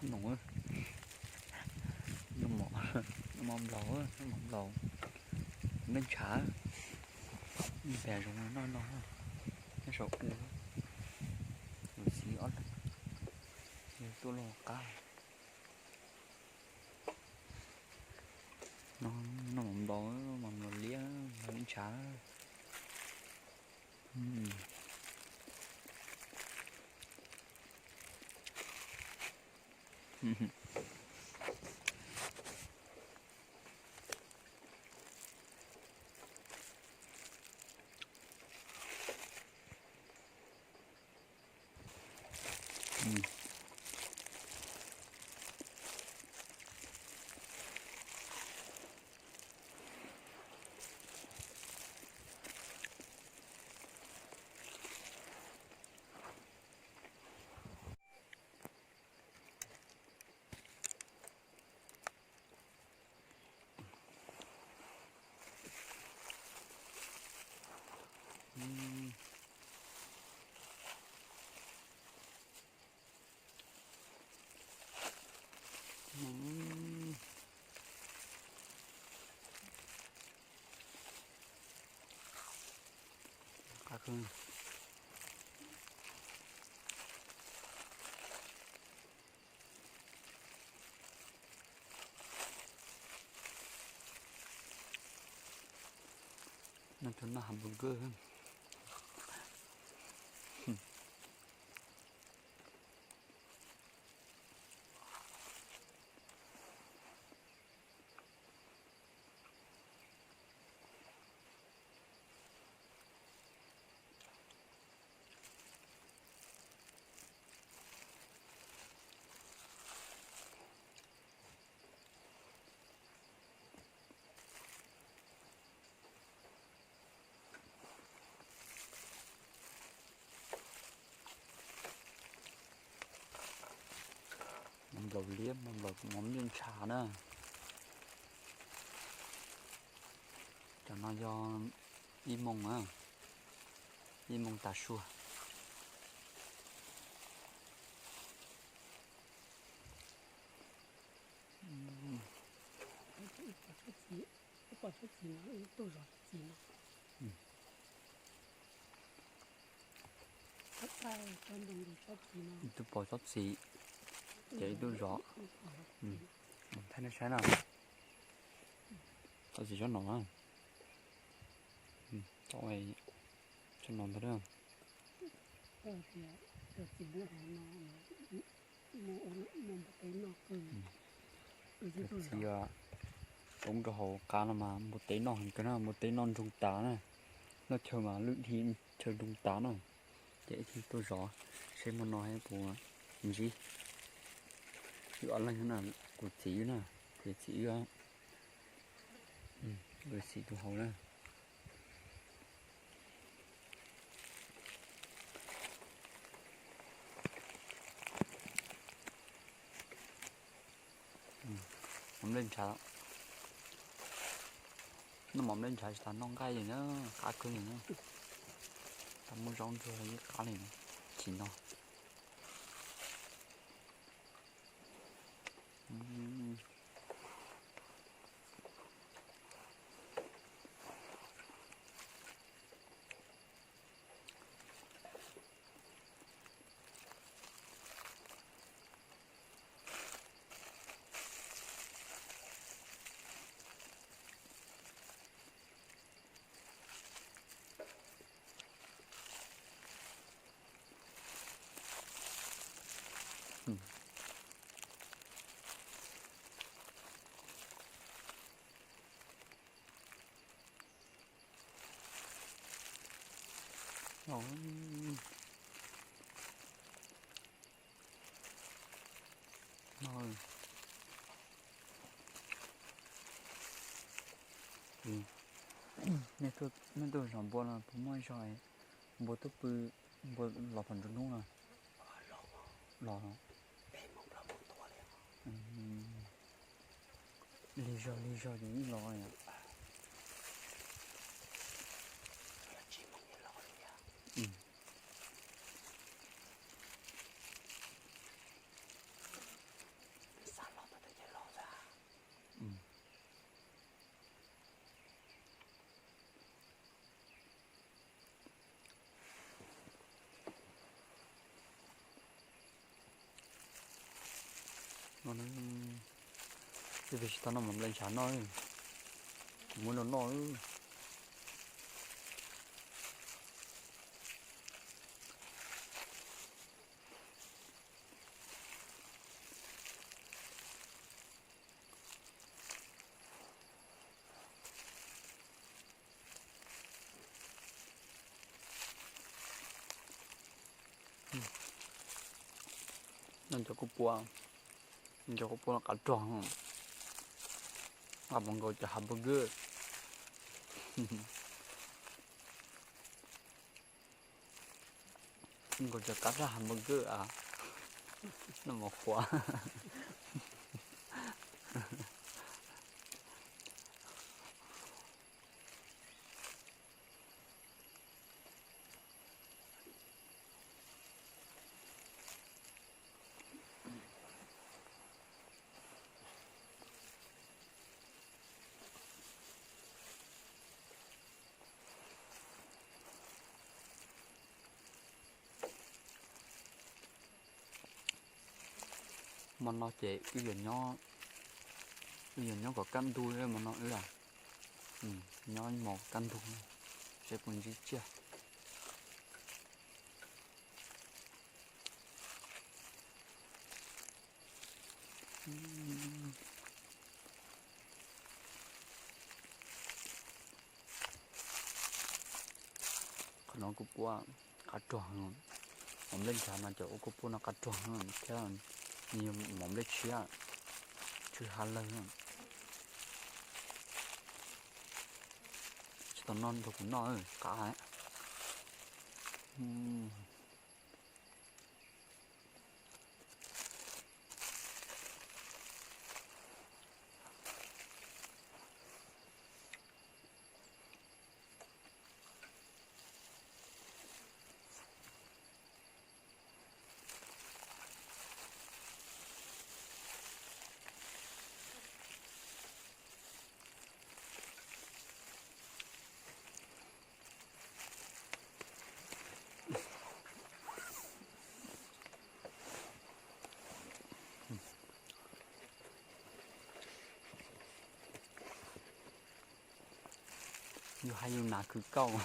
Noo, noo mov nplaum, noo mov nplaum, nplej ntshav, npam zoov noj no, nyob saum u, kuv txiv ob leeg tuaj loj qab. Noj mov nplaum, mov nplaum liab, nplej ntshav. Noj tug noj hamburger. Mov nplaum liab, mov nplaum, mov nplej ntshav na. Cov no yog ib moos na, ib moos tav su. Ib tug pom tsob txiv, ces ib tug zov. Thaij nej saib na, tsob txiv tsob no, tsob no ntag. Tus txiv poob rau hauv qab no mas npua teb noj heev kawg na, npua teb noj nroo tas na. Noj chaw mas lwj dhia chaw nroo tas na. Ces ib tug tuaj zov seb hmo no puas ntsib. Wb ob leeg na, kuv txiv wb na, kuv txiv wb, kuv txiv tus hauv na. Mov nplej ntshav, noj mov nplej ntshav tsis tas noj nqaij li na, qab kawg li na. Tas muaj zaub ntsuag los yeej qab li na, tsis no. Nej tuaj zov npua no puas muaj zog, npua tuaj pw, npua los phom nruab hnub no? Los, lig zog lig zog ces yeej los. No, twb tsis tau noj mov nplej ntshav no, kuv muab noj noj. No cov kuj pua, cov kuj pua no qab rog, nqa mus nkaus cov hamburger. Nkaus cov qab rog hamburger a, noj mov qhuav. Hmo no ces wb yuav nyob, wb yuav nyob kom kaj ntug hmo no wb, nyob hmo kaj ntug seb puas ntsib tsiaj. Qhov no kuj pua qab rog, mov nplej ntshav no cov ua kuj pua no qab rog thiab, nws yog mov nplej tshiab, tsw ha lawg. Tsis tau noj nrog kuv noj, qab. Yus hais yus nas khwv kauj.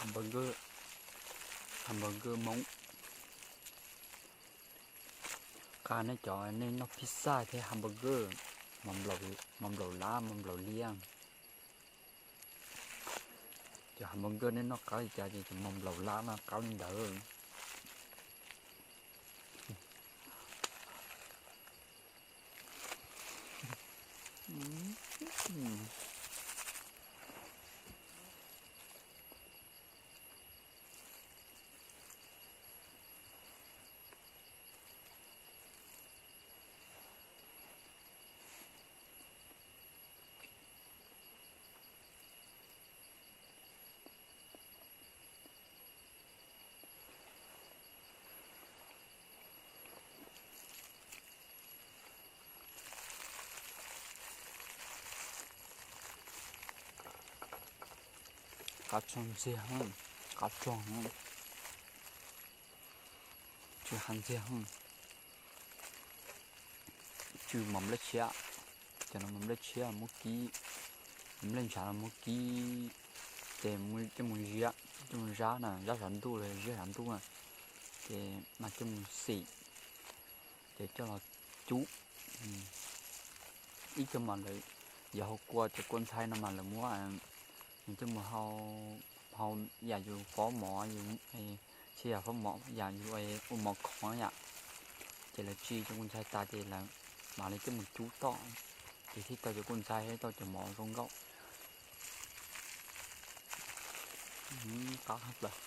Hamburger, hamburger Hmoob. Qab nej cov nej noj pizza thiab hamburger, mov nplaum lab mov nplaum liab. Cov hamburger nej noj qab li cas ces cov mov nplaum lab no qab li ntawd. Qab tshaj ntxiag, qab tshaj, tsw ha ntxiag, tsw mov nplej tshiab. cov no mas nplej tshiab muab kib, nplej ntshav los muab kib, ces coj mus ziab, coj mus zab na, zab saum ntuj los ziab saum ntuj na, ces mas coj mus xim, ces coj los cub. Ib co mas lawv yuav hau kua, cov kua ntxhai no mas lawv muab, nws coj mus hau, hau yam yus fob mov, yus, tsis yam fob mov, yam yus ua mov khoom yom. Ces lawv tsis cov kua ntxhai tas ces lawv mam li coj mus cub toj, ces thiaj tau cov kua ntxhai, tau cov mov zoo nkauj. Qab plaws.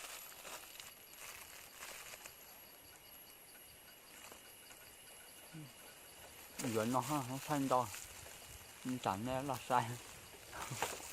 Yuav no hab, thaij ntau, tsam nej laj saib.